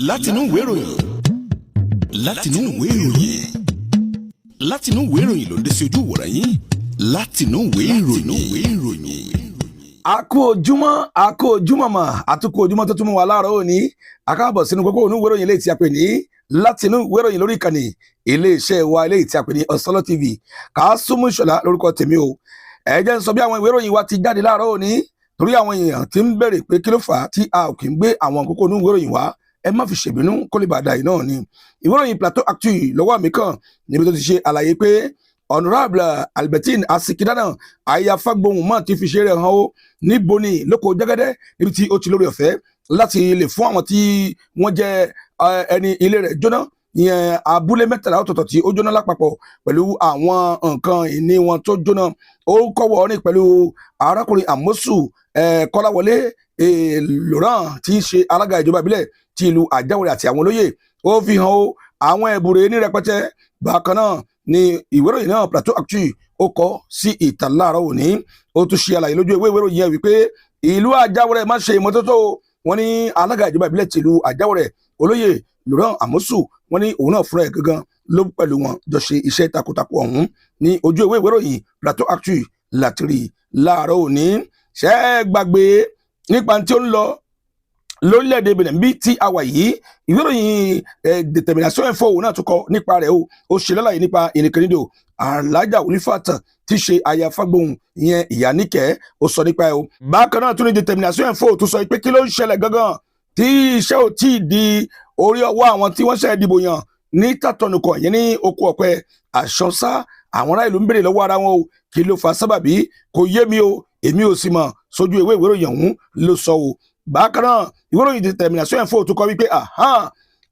Látinú ìwé ìròyìn, látinú ìwé ìròyìn, látinú ìwé ìròyìn ló ń dé sí ojú ìwòran yín, látinú ìwé ìròyìn. A kú ojúmọ́, a kú ojúmọ́ mọ́, àtúkú ojúmọ́ tó tún mú wa láàárọ̀ òní. A káàbọ̀ sínú kókó inú ìwé ìròyìn eléyìí tí a pè ní Látinú Ìwé Ìròyìn lórí ìkànnì iléeṣẹ́ wa eléyìí tí a pè ní Ọ̀sánlọ́ TV. Kàásùmù Ìṣọ̀lá lórúkọ tèmi o. Ẹ jẹ́ ń sọ bí àwọn ìwé ìròyìn wa ti jáde láàárọ̀ òní, torí àwọn èèyàn ti ń bẹ̀rẹ̀ pé kí ló fà á tí a ò kì í gbé àwọn kókó inú ìwé ìròyìn wá. Ẹ má fi ṣèbínú, kó lè bàdà yìí náà ni. Ìwé ìròyìn Plateau Actu lọ́wọ́ mi kàn níbi tó ti ṣe àlàyé pé Honourable Albertine Asikidana aya Fagbohun mọ́ ti fi ṣe rẹ̀ hàn ó níbo ni lóko jẹ́gẹ́dẹ́, níbi tí ó ti lórí ọ̀fẹ́ láti lè fún àwọn tí wọ́n jẹ́ ẹni ilé rẹ̀ jóná, ìyẹn abúlé 13 ọ̀tọ̀ọ̀tọ̀ tí ó jóná lápapọ̀ pẹ̀lú àwọn nǹkan ìní wọn tó jóná. Ó kọ́wọ́ ní pẹ̀lú arákùnrin Amosu Kọ́láwọlé Laurent, tí í ṣe alága ìjọba ìbílẹ̀ ti ìlú Àjáwòrè, àti àwọn olóyè. Ó fi hàn ó àwọn ẹ̀bùrẹ̀ ní rẹpẹtẹ. Bákan náà ni ìwé ìròyìn náà, Plateau Actu, ó kọ sí ìta láàárọ̀ òní. Ó tún ṣe àlàyé lójú ìwé ìròyìn yẹn wípé ìlú Àjáwòrè má ṣe ìmọ́tótó. Wọn ní alága ìjọba ìbílẹ̀ tìlú Àjáwòrè, olóyè Laurent Amosu, wọn ní òun náà fúnra ẹ̀ gangan ló pẹ̀lú wọn jọ ṣe iṣẹ́ takuntakun ọ̀hún. Ní ojú ìwé ìwé ìròyìn Plateau Actu látìrí láàárọ̀ òní. Ṣẹ́ ẹ gbàgbé nípa tí ó ń lọ lórílẹ̀‐èdè Benin bí tí a wà yìí? Ìwé ìròyìn Determination Info, òun náà tún kọ nípa rẹ̀ o. Ó ṣe lálàyé nípa ìrìnkèrindò Alájà Onífàtàn tí ṣe aya Fágbóhùn, ìyẹn Ìyá Níkẹ́. Ó sọ nípa ẹ̀ o. Bákan náà tún ní Determination Info tún sọ pé kí ló ń ṣẹlẹ̀ gangan tí iṣẹ́ ò tí ì di orí ọwọ́ àwọn tí wọ́n ṣe ìdìbò yàn ní tàtọ̀nùkọ̀, yẹn ní oko ọ̀pẹ àṣọsá. Àwọn ará ìlú ń béèrè lọ́wọ́ ara wọn o, kí ló fa sábàbí? Kò yé mi o, èmi ò sì mọ̀. Sójú ìwé ìwé ìròyìn ọ̀hún ló sọ o. Bákan náà, ìwé ìròyìn Determination Info tún kọ wípé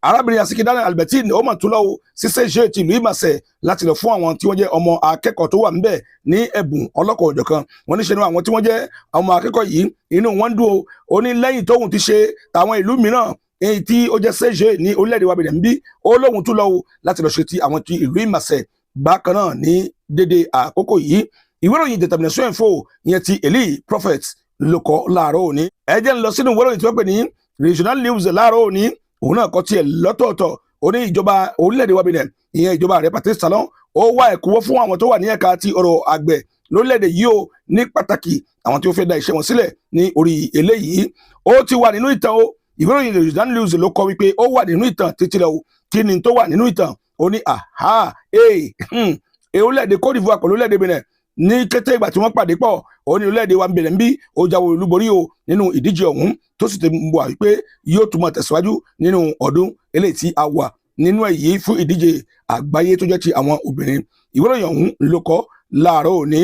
arábìnrin Asikidana Albertine, ó mà tún lọ́wọ́ ṣiṣẹ́ ṣe ti ìlú Ìmàṣẹ láti lọ fún àwọn tí wọ́n jẹ́ ọmọ akẹ́kọ̀ọ́ tó wà ńbẹ̀ ní ẹ̀bùn ọlọ́kọ̀ òjọ̀kan. Wọ́n ní ṣe ni àwọn tí wọ́n jẹ́ ọmọ akẹ́kọ̀ọ́ yìí, inú wọn dùn o. Ó ní lẹ́yìn tóun ti ṣe tàwọn ìlú mìíràn èyí tí ó jẹ́ ṣèṣe ní orílẹ̀-èdè wa bẹ̀rẹ̀ ń bí, ó lóun tún lọ́wọ́ láti lọ ṣe ti àwọn ti ìlú Ìmàṣẹ. Bákan náà, ní dédé àkókò yìí, ìwé ìròyìn Determination Info, ìyẹn ti Eli Prophet, ló kọ láàárọ̀ òní. Ẹ jẹ́ ń lọ sínú ìwé ìròyìn tí wọ́n pè ní Regional News láàárọ̀ òní. Òun náà kọ tiẹ̀ lọ́tọ̀ọ̀tọ̀. Ó ní ìjọba orílẹ̀-èdè wa Benin, ìyẹn ìjọba rẹ̀ Patrice Talon, ó wá ẹ̀kúnwó fún àwọn tó wà ní ẹ̀ka ti ọ̀rọ̀ àgbẹ̀ lórílẹ̀-èdè yìí o, ní pàtàkì àwọn tí ó fẹ́ da iṣẹ́ wọn sílẹ̀ ní orí eléyìí. Ó ti wà nínú ìtàn o. Ìwé ìròyìn Regional News ló kọ wípé ó wà nínú ìtàn títí lọ o. Kí ni tó wà nínú ìtàn? Ó ní aha ee orílẹ̀-èdè Côte d'Ivoire pẹ̀lú orílẹ̀-èdè Benin, ní kété ìgbà tí wọ́n pàdé pọ̀, ó ní orílẹ̀-èdè wa Benin bí ó jáwé olúborí o nínú ìdíje ọ̀hún, tó sì ti wà wípé yóò tún máa tẹ̀síwájú nínú ọdún eléyìí tí a wà nínú ẹ̀ yìí fún ìdíje àgbáyé tó jẹ́ ti àwọn obìnrin. Ìwé ìròyìn ọ̀hún ló kọ láàárọ̀ òní.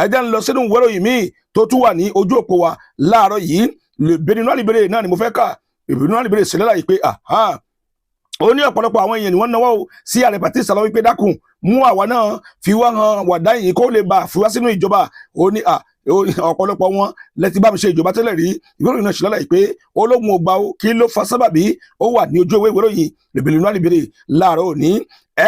Ẹ jẹ́ ń lọ sínú ìwé ìròyìn míì tó tún wà ní ojú òpó wa láàárọ̀ yìí. Le Béninois Libéré náà ni mo fẹ́ kà. Le Béninois Libéré sílẹ̀ láyìí pé ó ní ọ̀pọ̀lọpọ̀ àwọn èèyàn ni wọ́n náwó sí ààrẹ Patrice Talon wípé dákun, mú àwa náà fi wá hàn wàdá yìí kó lè bá fi wá sínú ìjọba. Ó ní ọ̀pọ̀lọpọ̀ wọn lẹ́tí bá mi ṣe ìjọba tẹ́lẹ̀ rí. Ìwé ìròyìn náà ṣe lálàyé pé ológun ò gbà ó. Kí ló fa sábàbí? Ó wà ní ojú ewé ìwé ìròyìn Le Béninois Libéré láàárọ̀ òní.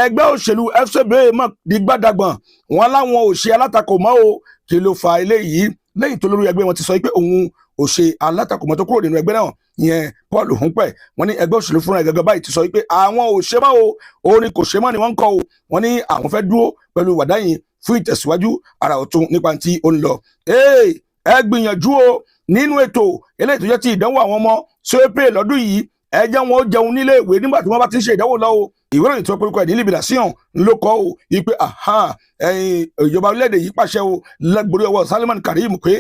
Ẹgbẹ́ òṣèlú FCB mọ̀ di gbàdàgbọ̀n, wọn láwọn ò ṣe alátakò mọ́ o. Kí ló fa eléyìí? Lẹ́yìn tó lórí ẹgbẹ́ wọn ti sọ pé òun ò ṣe alátakò mọ́, tó kúrò nínú ẹgbẹ́ náà, ìyẹn Paul Hunpe, wọ́n ní ẹgbẹ́ òṣèlú fúnra ẹ̀ gẹ́gẹ́ báyìí ti sọ pé àwọn ò ṣe mọ́ o. Òun ni kò ṣe mọ́ ni wọ́n ń kọ́ o. Wọ́n ní àwọn fẹ́ dúró pẹ̀lú wàdáyìn fún ìtẹ̀síwájú ara ọ̀tun nípa tí ó ń lọ. Ẹ gbìyànjú o nínú ètò eléyìí tó jẹ́ ti ìdánwò àwọn ọmọ CEP lọ́dún yìí. Ẹ jẹ́ wọn ó jẹun nílé ìwé nígbà tí wọ́n bá ti ń ṣe ìdánwò lọ́wọ́. Ìwé ìròyìn tí wọ́n porúkọ ẹ̀ ní Liberation ló kọ o wípé ìjọba orílẹ̀-èdè yìí pàṣẹ o lẹ́gbẹ̀rẹ́ ọwọ́ Salman Karim pé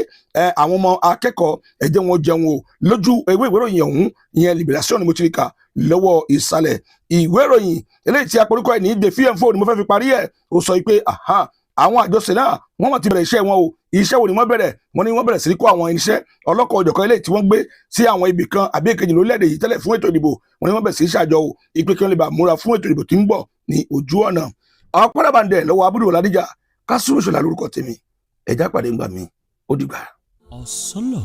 àwọn ọmọ akẹ́kọ̀ọ́, ẹ jẹ́ wọn jẹun o. Lójú ewé ìwé ìròyìn ọ̀hún, ìyẹn Liberation, ni mo ti rí kà lọ́wọ́ ìsàlẹ̀. Ìwé ìròyìn eléyìí tí a porúkọ ẹ̀ ní Défi Info ni mo fẹ́ fi parí ẹ̀. Ó sọ pé àwọn àjọṣe náà, wọ́n mọ̀ ti bẹ̀rẹ̀ iṣẹ́ wọn o. Iṣẹ́ wo ni wọ́n bẹ̀rẹ̀? Wọ́n ní wọ́n bẹ̀rẹ̀ sí ní kó àwọn irinṣẹ́ ọlọ́kọ̀ òjọ̀kan eléyìí tí wọ́n gbé sí àwọn ibì kan àbí èkejì lórílẹ̀‐èdè yìí tẹ́lẹ̀ fún ètò ìdìbò. Wọ́n ní wọ́n bẹ̀rẹ̀ sí í ṣàjọ o, ìpè kí wọ́n lè bá múra fún ètò ìdìbò tí ń bọ̀ ní ojú ọ̀nà. Ọ̀pọ̀lọpọ̀ lọ́wọ́ Abúlé Ọ̀làdíjà Kásùrù Ṣọlá lórúkọ tèmi. Ẹ̀já pàdé ńgbà mi, ó dìgbà. Ọ̀sọ́lọ̀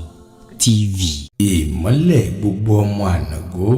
TV. Ìmọ́lẹ̀ gbogbo ọmọ ànàgó.